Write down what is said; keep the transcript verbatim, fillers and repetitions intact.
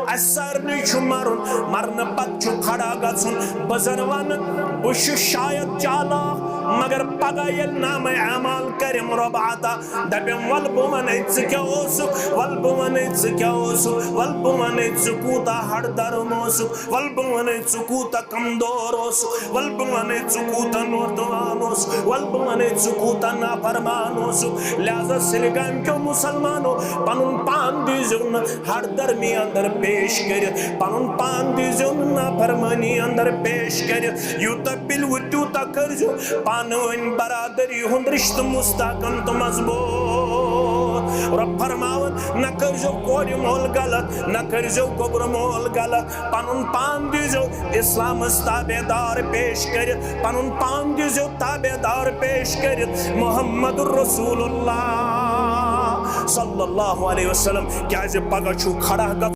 اسہِ سارنٕے چھُ مرُن، مرنہٕ پتہٕ چھُ کھڑا گژھُن۔ بہٕ زن ونہٕ، بہٕ چھُس شاید چالاک، مگر پگاہ ییٚلہِ نامہ اعمال کریم رۄب عطا، دپیم، ول بہٕ ونے ژٕ کیٛاہ اوسُکھ، ول بہٕ ونے ژٕ کیٛاہ اوسُکھ، ول بہٕ ونے ژٕ کوٗتاہ ہڑ درم اوسُکھ، ول بہٕ ونے ژٕ کوٗتاہ کمزور اوسُکھ، ول بہٕ ونے ژٕ کوٗتاہ نوردوان اوسُکھ، ول بہٕ ونے ژٕ کوٗتاہ نافرمان اوسُکھ۔ لہذا سلگامہِ کیو مسلمانو، پنُن پان دیٖزیو نہٕ ہڑ درمی اندر پیش کٔرِتھ، پنُن پان دیٖزیو نہٕ نافرمٲنی اندر پیش کٔرِتھ۔ یوٗتاہ پِلوٕ تیوٗتاہ کٔرۍزیو پانہٕ ؤنۍ برادری ہُنٛد رشتہٕ مستحکم تہٕ مضبوط۔ رۄب فرماوان، نہ کٔرۍزیو کورِ مول غلط، نہ کٔرۍزیو گوٚبرٕ مول غلط، پنُن پان دیٖزیو اسلامس تابع دار پیش کٔرِتھ، پنُن پان دیٖزیو تابع دار پیش کٔرِتھ محمد رسول اللہ صلی اللہ علیہ وسلم، کیازِ پگاہ چھُو کھڑا گژھُن۔